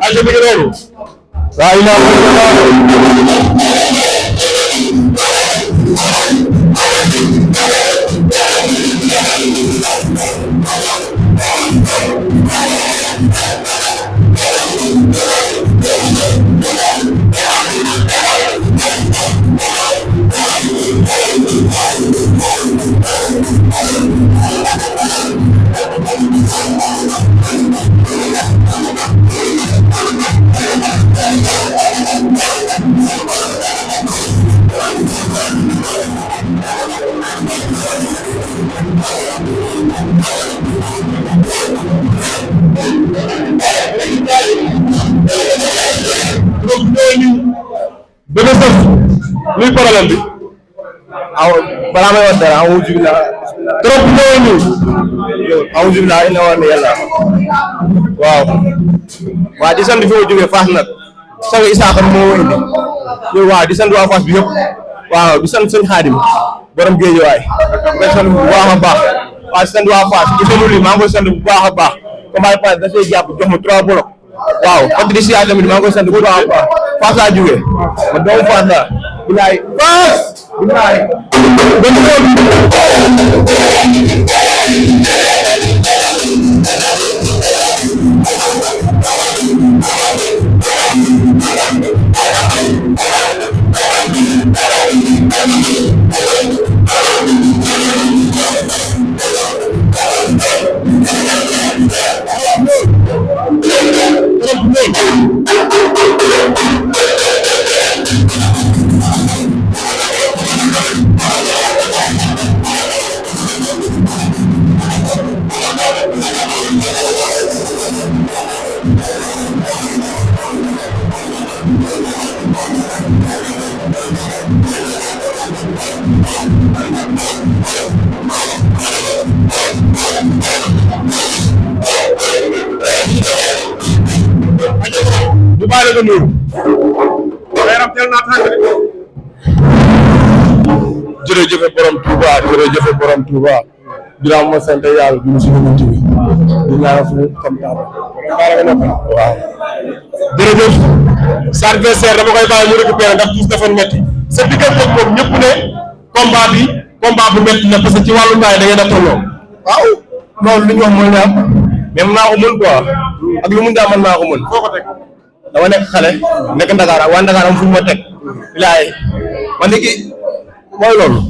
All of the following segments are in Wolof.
aja bi noonu la ilaha bëgg a sëf luy problème bi aw balaa may wax dara awuzu billah trop ñëwee nii awuzu billah ina woon yàlla waaw waa di sant fi ma jógee Fass nag sang Isaaxa moo indi yow waaw di sant waa Fass bi yëpp waaw di sant sëñ Xaadim borom Géejawaay di sant bu baax a baax waaw di sant waa Fass di sant lii maa ngi koy sant bu baax a baax comme ay Fass da see jàpp jox ma 3 blocs waaw Patricia tamit maa ngi koy sant bu baax a baax Fass laa jógee ma doomu Fass laa bilaay Fass bilaay bu bàyyi la nga nuyu yaram teel naa tàng jërëjëf borom Touba jërëjëf borom Touba dinaa ma sant yàlla di suñu nit bi di ñaanal suñu xam taaba waaw jërëjëf sa adversaire dama koy bàyyi mu récupéré ndax tous dafa metti sa diggante ak moom ñëpp ne combat bu metti na parce que ci wàllu ngaay da ngeen a tolloo waaw loolu li ñu wax mooy ne am mais maa ko mën quoi ak lu mu daa man maa ko mën foo ko teg dama nekk xale nekk Ndakaar ak waa Ndakaar am fu ñu ma teg bilaay man de kii mooy loolu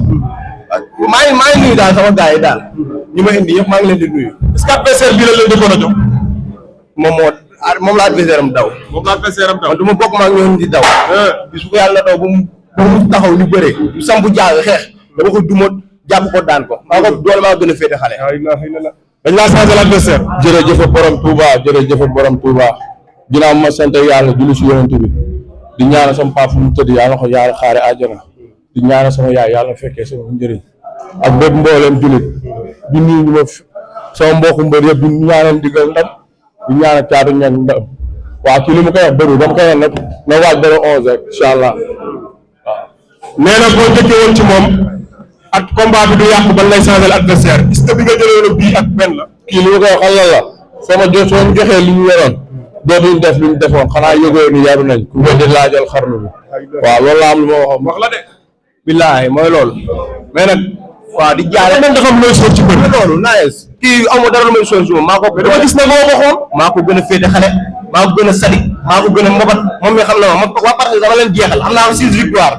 maa ngi nuyu daal sama gars yi daal ñu ma indi yëpp maa ngi leen di nuyu est-ce que adversaire bii la leen dëkkoon a jox moom la adversaire am daw moom la adversaire am daw man du ma bokk maa ngi ñëwoon di daw bis bu ko yàlla daw ba mu taxaw ñu bëree ñu sampu jaaga xeex dama ko duma jàpp ko daan ko maa ko doole maa gën a féete xale dañ laa changé l'adversaire jërëjëf borom Touba jërëjëf borom Touba ginnaaw ma sant yàlla julli si yonent bi di ñaanal sama papa fu mu tëdd yàlla ko yàlla xaare àjjana di ñaanal sama yaay yàlla fekkee sama njëriñ ak bépp mbooleem jullit di nuyu ñu ma sama mbokku mbër yëpp di ñaanal digal ndam di ñaanal caatu ñan ndam waaw kii li mu koy wax bëri dama koy wax nag na waaj ba le 11 rek incha allah waaw nee na boo njëkkee woon ci moom ak combat bi du yàqu ban lay changé l'adversaire est-ce que bi nga jëlee woon bii ak benn la kii li ma koy wax xalal la soo ma joxee li ñu yoroon dootuñ def li ñu defoon xanaa yëgoo ni yaru nañ ku weddi laajal xarnu bi waaw loolu la am lu ma wax la de billaay mooy loolu mais nag waaw di jaare man dafa am looy sóor ci bëri loolu nice kii amoo dara lu may sóor ci moom maa ko dama gis na moo ko xool maa ko gën a féete xale maa ko gën a sadi maa ko gën a mbabat moom mi xam na ma waa parce que dama leen jeexal am naa 6 victoire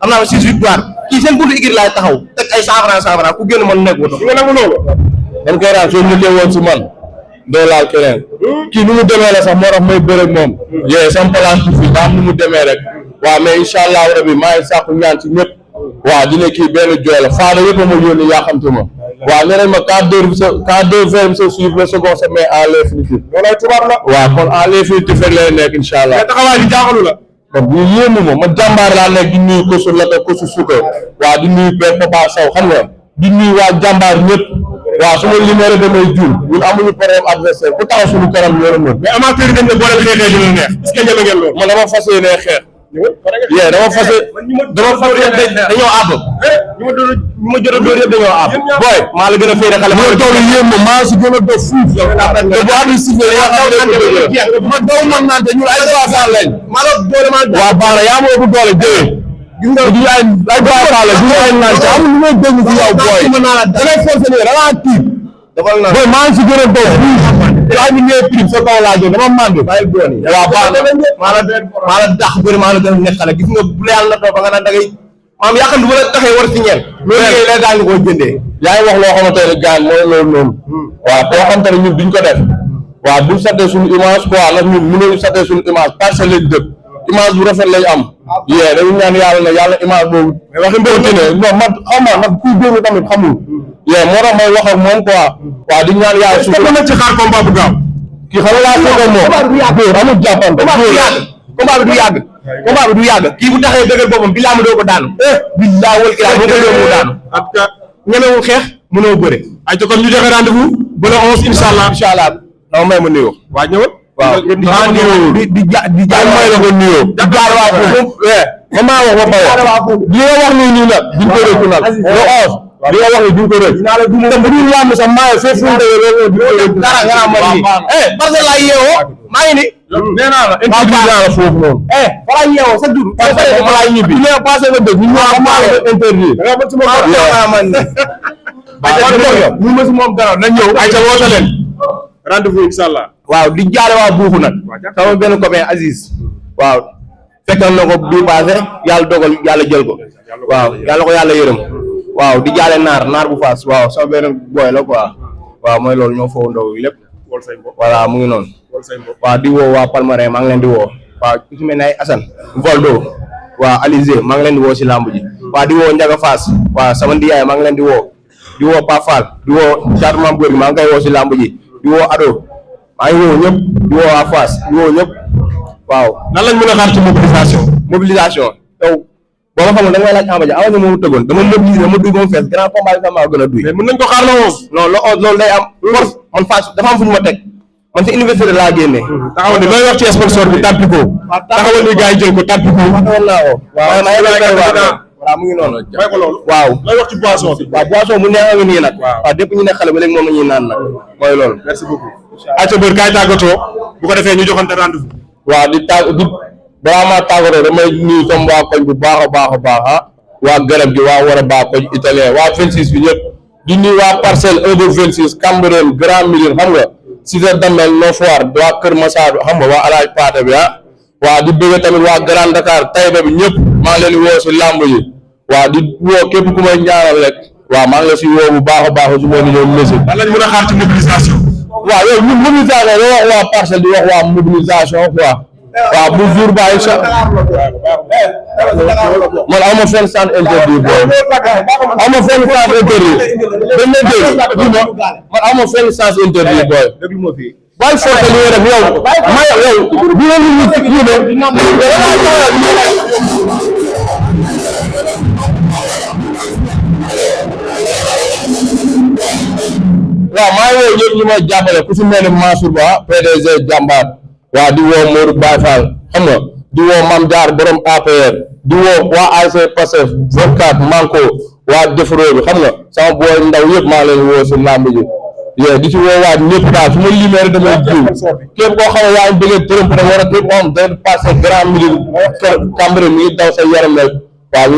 am naa 6 victoire kii seen buntu igir laay taxaw teg ay 100 francs ku génn man nekk woto nga nangu loolu dañ koy raam soo ñëwee woon si man doo laal keneen kii nu mu demee la sax moo tax may bëre ak moom yee sama place bi fii daa am nu mu demee rek waaw mais incha allah rabi maa ngi sàkku ñaan ci ñëpp waaw dina kii benn jooy la faada yëpp a ma yónni yaa xam te ma waaw nee nañ ma quand deux verbes se suivent le second se met en l'infinitif loolay tubaab la waaw kon en l'infinitif rek lay nekk incha allah mais taxawaay bi jaaxalu la kon bu yéemu ma man jàmbaar laa nekk di nuyu kosu lata kosu suka waaw di nuyu père Papa Sow xam nga di nuyu waa jàmbaar ñëpp waaw su ma limee damay juum ñun amuñu problème adversaire ku taxaw suñu kanam ñoo la mën mais amateur yi dañ ne boo leen xeexee dina neex est-ce que ñeme ngeen loolu man dama fas yéenee xeex yee dama fas dañoo àbb ñu ma jot a dóor yëpp dañoo àbb booy maa la gën a féere xale ma toll yéen ma maa si gën a dof fuuf te bu àddu sifflé ma daw man nante ñun ay doasan lañ maa la doole ma waa baax na yaa ma ëpp doole jëwee gis nga du ay doasan la du ay nante amul lu may dégg ci yow booy da ngay forcé ni da ngaa tiit booy maa ngi si gën a dof fuuf yaa ngi ñëwee prime sa kaw laa jóg dama màndu waaw baax na maa la dàq bëri maa la gën a nekk xale gis nga bu la yàlla na ba nga naan da ngay maam yaakaar du ma la taxee war si ñeel loolu ngay la daa ngi koy jëndee yaa ngi wax loo xamante ne gaan mooy loolu noonu waaw boo xamante ne ñun duñ ko def waaw buñ sattee suñu image quoi nag ñun mënuñu sattee suñu image parcelle lañ dëkk image bu rafet lañ am yee dañu ñaan yàlla ne yàlla image boobu waxi mbéwtine non man xam nga nag kuy dóoru tamit xamul yee moo tax may wax ak moom quoi waaw di ñaan yàlla su ko ci xaar combat bu gaaw kii xam nga laa foog moom dóor amul jàppante combat bi du yàgg combat bi du yàgg kii bu taxee dëgër boppam bi laa ma doo ko daanu billaa wal kii moo ko yóbbu daanu ak ñemewul xeex mënoo bëre ay te kon ñu joxe rendez-vous ba le 11 inshallah dama may ma nuyoo waa ñëwal waaw di jaar may la ko nuyoo di jaar waa foofu ma maa wax ba pare li nga wax nii nag duñ ko rëccu nag le 11 li nga wax ni duñ ko rëcc te bu ñu làmb sax maa fee fu dara nga am ni parce que la yeewoo maa ngi ni nee naa la introduire naa la foofu noonu fala yeewoo sa jur fala ñibbi ñu passé nga dëgg ñu maa la interdire da nga bëgg sama man ñu ma si moom dara na ñëw ay ca woote leen rendez-vous inshallah waaw di jaare waa buuxu nag sama benn copain Aziz waaw fekkoon na ko bii passé yàlla dogal yàlla jël ko waaw yàlla ko yàlla yërëm waaw di jaale naar bu faas waaw sama benn boy la quoi waaw mooy loolu ñoo foofu ndaw lépp voilà mu ngi noonu waaw di woo waa Palmarin maa ngi leen di woo waaw ku ci mel ne ay Assane Voldo waaw Alizé maa ngi leen di woo si lamb ji waaw di woo Ndiaga Fass waaw sama ndiyaay maa ngi leen di woo Pa Fall di woo Thiatou Mame Gorgui maa ngi koy woo si lamb ji di woo Ado maa ngi woo ñëpp di woo waa Fass di woo ñëpp waaw nan lañ mën a xaar ci mobilisation yow boo ma xamul da ngay laaj Ama Dia Ama Dia moomu tëggoon dama mobiliser ma duy ba mu fees grand combat bi sax maa gën a duy mais mën nañ ko xaar la moom non loolu day am force man Fass dafa am fu ñu ma teg man si université laa génne taxawal ni looy wax ci sponsor bi Tampico taxawal ni gars yi jël ko Tampico taxawal naa ko waaw mu ngi noonu waaw looy wax ci boisson bi waaw boisson bu neex nga nii nag waaw dépp ñu ne xale ba léegi moom la ñuy naan nag mooy loolu merci beaucoup aca bër kaay tàggatoo bu ko defee ñu joxante rendez-vous waaw di balaa maa tàggatoo damay nuyu sama waa koñ bu baax a baax waa garab gi waa war a baax koñ italien waa 26 bi ñëpp di nuyu waa parcelle 1 ba 26 Cambérène Grand Médine xam nga Cité Damel Nord Foire waa Kër Massar xam nga waa Alaaj Paate bi waa di bëgg tamit waa Grand Dakar Taïba bi ñëpp maa ngi leen di woo si lamb yi waa di woo képp ku may ñaanal rek waaw maa ngi la si woo bu baax a baax su ma ni ñëw musique lan lañ mën a xaar ci mobilisation waaw yow ñun mobilisation da wax waa parcelle di wax waa mobilisation quoi waaw bu jour ba incha man aw ma fenn sant interdit booy aw ma fenn sant interdit dañ lay dégg man aw ma fenn sant interdit booy bàyyi forte li nga def yow ma yow bu la ñu waaw maa ngi woo ñëpp ñu may jàppale ku si mel ni Mansour Ba PDG Jàmbaar waaw di woo Modou Baye Fall xam nga di woo Mame Diar borom APR di woo waa ASC Pastef 24 Manko waa Defro bi xam nga sama booy ndaw yëpp maa leen woo si làmb ji yee di ci woo waa ñëpp daal su ma limee rek damay jiw képp koo xam ne yaa ngi bëggee trompe rek war a képp koo xam day passé Grand Médine Cambérène mi ngi daw sa yaram rek waaw